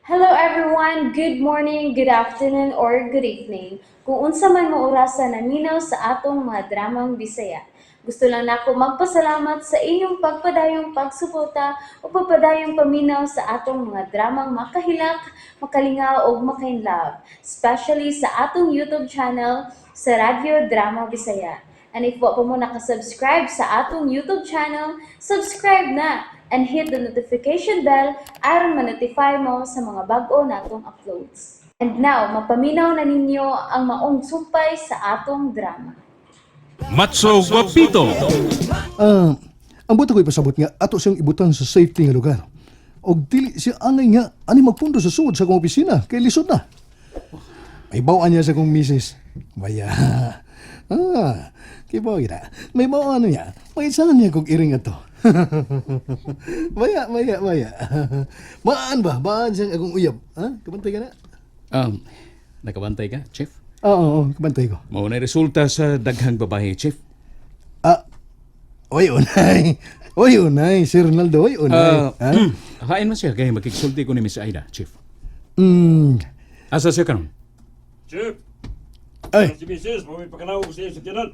Hello everyone! Good morning, good afternoon, or good evening. Kung unsa man mo orasa naminaw sa atong mga dramang Bisaya. Gusto lang nako magpasalamat sa inyong pagpadayong pagsuporta o pagpadayong paminaw sa atong mga dramang makahilak, makalingaw ug makainlove, especially sa atong YouTube channel sa Radyo Drama Bisaya. And if wa pa mo nakasubscribe sa atong YouTube channel, subscribe na and hit the notification bell aron ma-notify mo sa mga bag-o natong uploads. And now, mapaminaw na ninyo ang maong sumpay sa atong drama. Matso Guapito. Ah, ang buta ko ipasabot nga ato siyang ibutan sa safety nga lugar. Og dili siya angay nga ani magpundo sa sud sa akong opisina kay lisod na. May bawaan niya sa akong misis. Baya. Ah, kay bawa kita. May bawaan niya. May saan niya kog iring ato. Baya, baya, baya. Maan ba? Maan siyang akong uyab. Ha? Kabantay ka na? Nakabantay ka, Chief? Oo, oo, kabantay ko. Mao na resulta sa daghang babae, Chief. Ah, oy, unay. Oy, unay. Sir Ronaldo, oy, unay. Ah, Ha? hain man siya kay makigsulti ko ni Miss Aida, Chief. Asa siya karon? Chief, Ay, si Mrs. May pakanawag sa iyo sa tiyanan.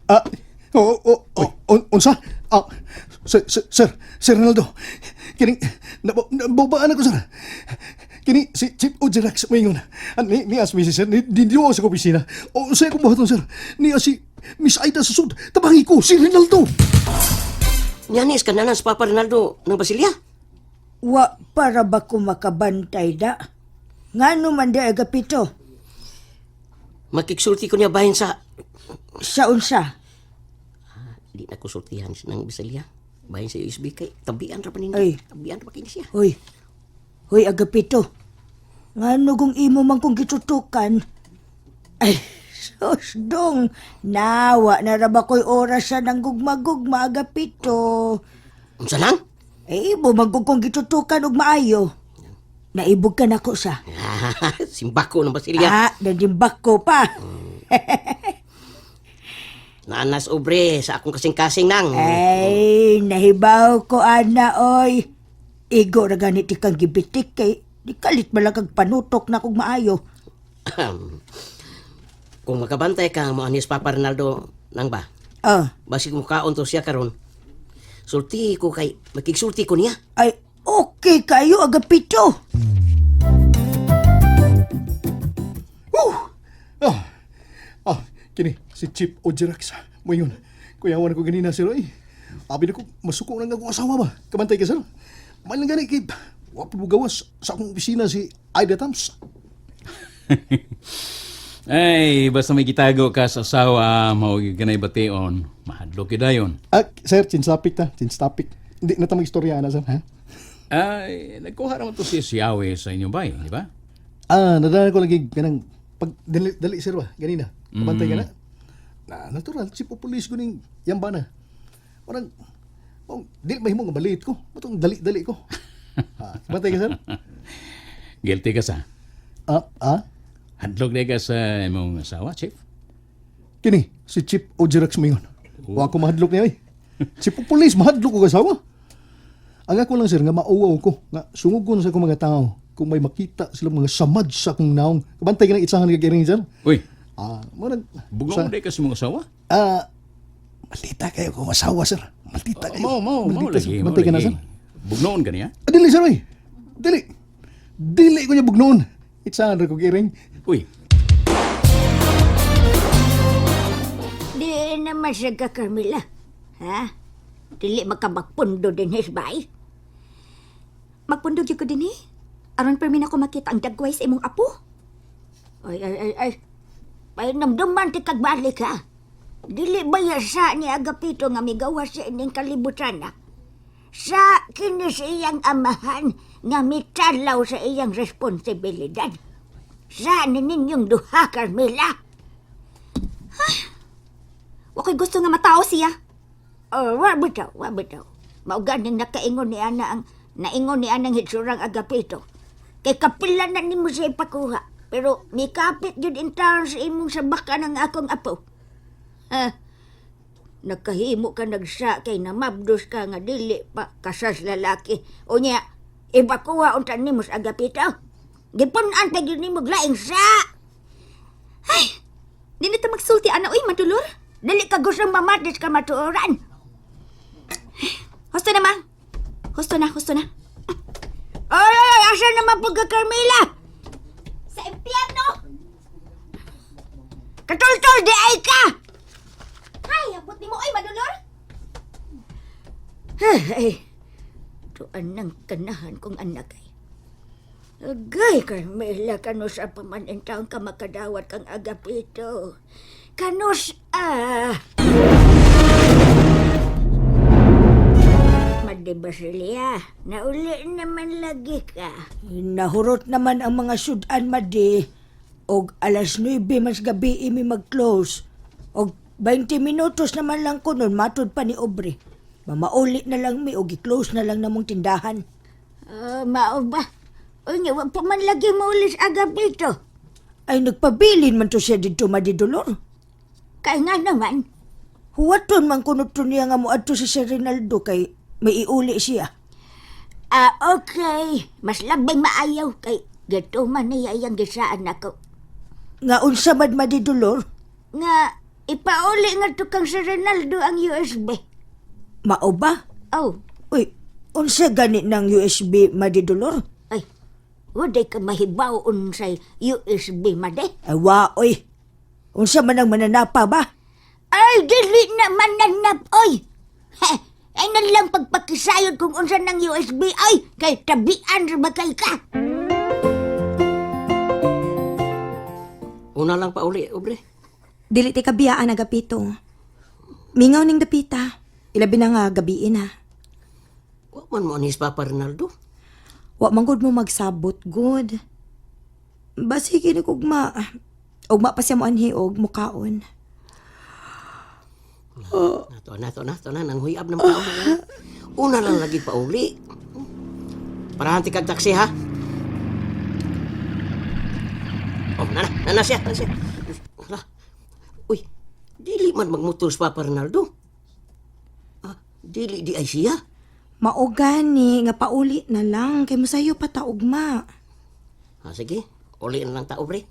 Ah, oh, unsa? Ah, sir, sir, sir, Sir Ronaldo. Kini, nababaan ako, sir. Kini, si Chief Ojerax moingon. Ah, ni as Mrs. Sir, ni diwa sa opisina. O, sa akong buhaton, sir. Ni as si Miss Aida sa sud. Tabangi ko, si Ronaldo. Nianis ka na sa Papa Ronaldo ng Basilia. Wa para ba ko makabantay da? Ngano man di Agapito? Makigsulti ko niya bahin sa. Sa unsa? Di na ko sultihan ng Basilia. Bahin sa USB kay tabian ra pa ninyo. Ay. Tabian ra pa kini siya. Hoy. Hoy Agapito. Ngano kung imo man kong gitutukan? Ay, sus dong. Nawa na ra ba ko'y oras sa nang gugma-gugma Agapito? Unsa lang? Eh, imo man kung gitutukan og maayo. Naibog ka nako sa. Simbako ng Basilia. Ah, nadimbak ko pa. Naanas obre sa akong kasing-kasing nang. Ay, nahibaw ko, ana, oy. Igo ra ganit ikang gibitik kay di kalit man lang kag panutok na kog maayo. Kung makabantay ka mo anis Papa Ronaldo nang ba? Ah, Basig mo kaon to siya karon. Sulti ko kay makigsulti ko niya. Ay, okay kayo, Agapito. Woo! Ah, ah, kini, si Chief Ojerax. Moingon. Kuyawan ko ganina, sir, oy. Abi na ko, masuko lang akong asawa ba? Kabantay ka, sir. Mahal lang gani, kay, wa pa mo gawas sa akong opisina si Aida Tams. Ay, basta may gitago ka sa asawa, mao gyud kanay bation, mahadlok gyud dayon. Ah, sir, change topic ta. Change topic. Hindi na ta mag-istorya na, sir, ha? Ay, nagkuha naman to si Siawe sa inyong bay, di ba? Ah, nadala ko lagi ganang pag dali, dali sir ba, ganina. Kabantay ka na. Na natural si pulis ko ning yamba na. Parang oh, dili mahimo nga balit ko. Matong dali-dali ko. Ah, kabantay ka, sir? Guilty ka sa. Ah, ah. Hadlok di ka sa imong asawa, Chief. Kini si Chief Ojerax moingon. Wa ko mahadlok niya oy. Si pulis mahadlok ko asawa. Ang ako lang sir nga mauwaw ko nga sungugon sa akong mga tao kung may makita sila mga samad sa akong naong. Kabantay ka ng itsahan kag iring, sir. Uy, Ah, mo nag bugnaw mo di ka sa imong asawa? Ah, maldita kayo kung asawa, sir. Maldita kayo. Mao, mao, mao Maldita, sir. lagi, mao Bantay ka na, lagi. sir. Bugnaon ka niya? Ah, dili, sir, oy. Dili. Dili ko niya bugnoon. Itsahan ra kog iring. Uy, Di naman siya ka, Carmela. Ha? Dili makamagpundo din his bay. Magpundo gyud ko dinhi. Aron permi nako makita ang dagway sa imong apo. Ay, ay, ay, ay. Ay, namduman ti kagbalik ha. Dili ba ya sa ni Agapito nga migawas sa ining kalibutan na? Sa kini sa iyang amahan nga mitalaw sa iyang responsibilidad. Sa ni ninyong duha, Carmela. Wa ko'y gusto nga matao siya. Oh, wa bitaw, wa bitaw. Mao ganing nakaingon ni ana ang naingon ni anang hitsurang Agapito. Kay kapila na nimo siya ipakuha. Pero mikapit jud in town sa imong sabakan ang akong apo. Ha? Nakahimo ka nagsa kay namabdos ka nga dili pa kasas lalaki. O niya, Ibakuha unta nimo sa Agapito. Gipun-an pa gyud nimo laing sa. Di na ta magsulti ana oy, Madulor. Dili ka gustong mamatis ka matuoran. Husto na, ma. Husto na, husto na. Ay, ay, ay, asa naman po ka, Carmela? Sa impyerno! Katultol, di ay ka! Ay, abot nimo oy, Madulor. Ay, tuan ng kanahan kong anak ay. Agay, Carmela, kanus ang pamanintang ka makadawat kang Agapito. Kanus ah. Madi Basilia, nauli naman lagi ka. Nahurot naman ang mga sudan, Madi. Og alas 9 mas gabi imi mag-close. Og 20 minutos naman lang ko nun, matud pa ni Aubrey. Mamauli na lang mi og i-close na lang namong tindahan. Mao ba? Uy, nga, wa pa man lagi maulis Agapito. Ay nagpabilin man to siya dito, Madi Dolor. Kay nga naman, Huwaton man kuno to niya nga moadto si Sir Rinaldo kay may iuli siya. Ah, okay. Mas labing maayaw kay gatuman niya iyang gisaan nako. Nga unsa man, Madi Dolor? Nga ipauli nga to kang si Ronaldo ang USB. Mao ba? Oh, Uy, unsa gani ng USB, Madi Dolor? ay. Waday ka mahibaw unsay USB made. Ay, wa, oy. Unsa man ang mananapa ba? Ay, dili na mananap, oy. Heh, ay na lang pagpakisayod kung unsa ng USB ay kay tabian ra ba kay ka. Una lang pa uli, Obre. Dili ti kabiyaan Agapito. Mingaw ning dapita. Ilabi na nga gabiin na. Wa man mo anis Papa Ronaldo. Wa man gud mo magsabot good. Basi kini ugma. Ugma pa siya mo anhi og mukaon. Nato na, to na, to na. Nang huyab ng tao. Una lang lagi pa uli. Parahan ti kag taxi, ha? Oh, nana, nana siya, nana siya. Hala. Uy, dili man magmotor si Papa Ronaldo. Ah, dili di ay siya. Mao gani nga pauli na lang kay mosayo pa ta ugma. Ah, sige, uli na lang tao, pre.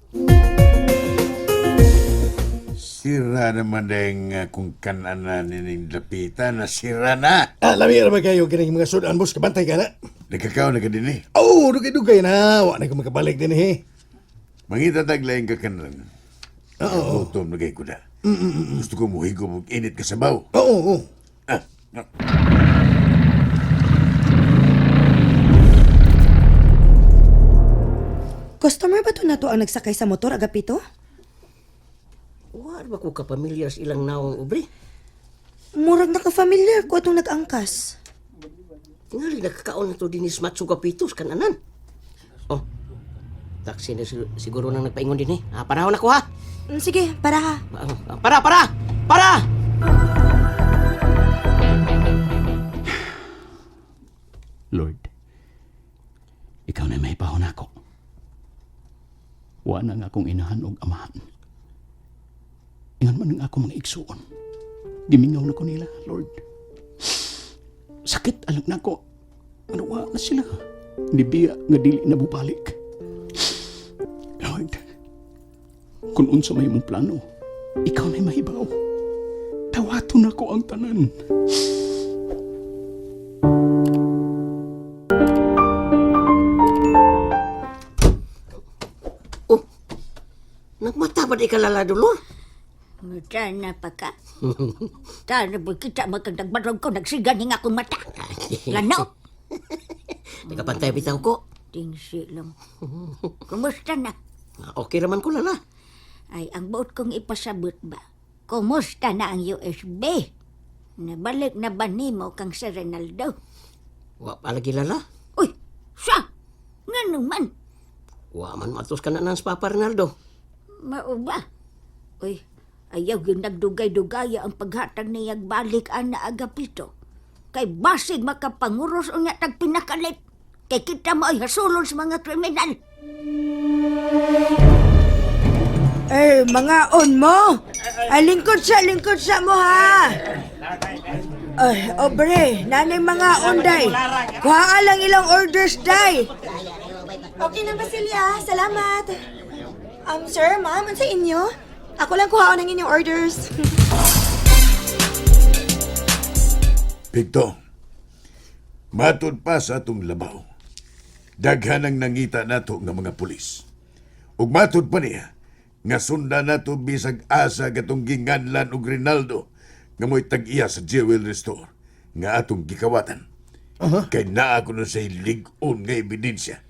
Sira naman dahil kung kanan nining dapita na sira na. Ah, lami ra ba kayo kining mga sudan, boss? Kabantay ka na. Nagkakaw na ka din eh. Oh, dugay-dugay na. Wa na ko makabalik din eh. Mangita taglaing ka kanan. Oo. Gutom na kay ko na. Gusto ko muhigom og init ka sabaw. Oo, oo. Ah, ah. Customer ba to na to ang nagsakay sa motor Agapito? Wa ba ko kapamilyar sa ilang nawong, ubre? Murag naka-familiar ko atong nag-angkas. Tingali nakakaon na to dinis Matsuga Pitos kananan. Oh, taxi na siguro nang nagpaingon din eh. Ah, panahon ako ha. Sige, para ha. Ah, ah, Para, para! Para! Lord, ikaw na may pahon ako. Wa na nga akong inahan og amahan. Ingan man ang ako mga igsuon. Gimingaw na ko nila, Lord. Sakit alang nako. Ano wa na sila? Nibiya nga dili na bubalik. Lord, kung unsa may imong plano, ikaw na mahibaw. Dawaton nako ang tanan. Oh, nagmata ba di ka lala, Dolor? Mata na pa ka. Tana ba kita magkandagbarog ko nagsiganing akong mata. Lanaw. Nagapantay bitaw ko. Tingsi lang. Kumusta na? Ah, okay raman ko, lala. Ay, ang buot kong ipasabot ba? Kumusta na ang USB? Nabalik na ba nimo kang si Ronaldo? Wa pa lagi, lala. Uy, siya! Nga naman, Wa man matos ka na ng Papa Ronaldo. mao ba? Uy, ayaw yung nagdugay-dugaya ang paghatag niyag balik ana Agapito. Kay basig makapanguros unya tag pinakalit. Kay kita mo ay hasulon sa mga kriminal. Eh, mga on mo! Ay, lingkod sa mo ha! Ay, obre, nanay mga unday. Kuha lang ilang orders, day. Okay na, Basilia. Salamat. Sir, ma'am, unsa inyo? Ako lang kuhaon ang inyong orders. Pigto, matod pa sa atong labaw. Daghan ang nangita nato nga mga pulis. Ug matod pa niya, nga sunda nato bisag asa gatong ginganlan og Rinaldo nga mo'y tag-iya sa Jewel Restore nga atong gikawatan. Kay naa ko nun say lig-on nga ebidensya.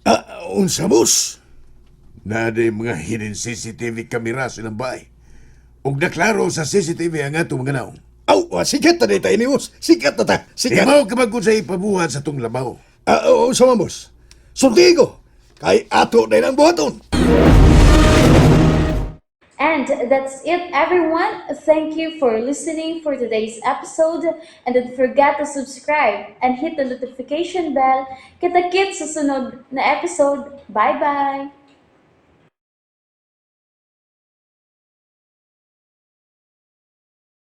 Ah, unsa, boss? Naa day mga hidden CCTV camera silang bahay. Ug naklaro sa CCTV ang atong mga naong. Aw, ah, sikat na tayo ni boss. Sikat na ta. Sikat. Imaw ka magkun sa ipabuhat sa atong labaw. Ah, oo, unsa man, boss? Sulti ko. Kay ato na ilang buhaton. And that's it, everyone. Thank you for listening for today's episode. And don't forget to subscribe and hit the notification bell. Kita-kits sa sunod na episode. Bye-bye!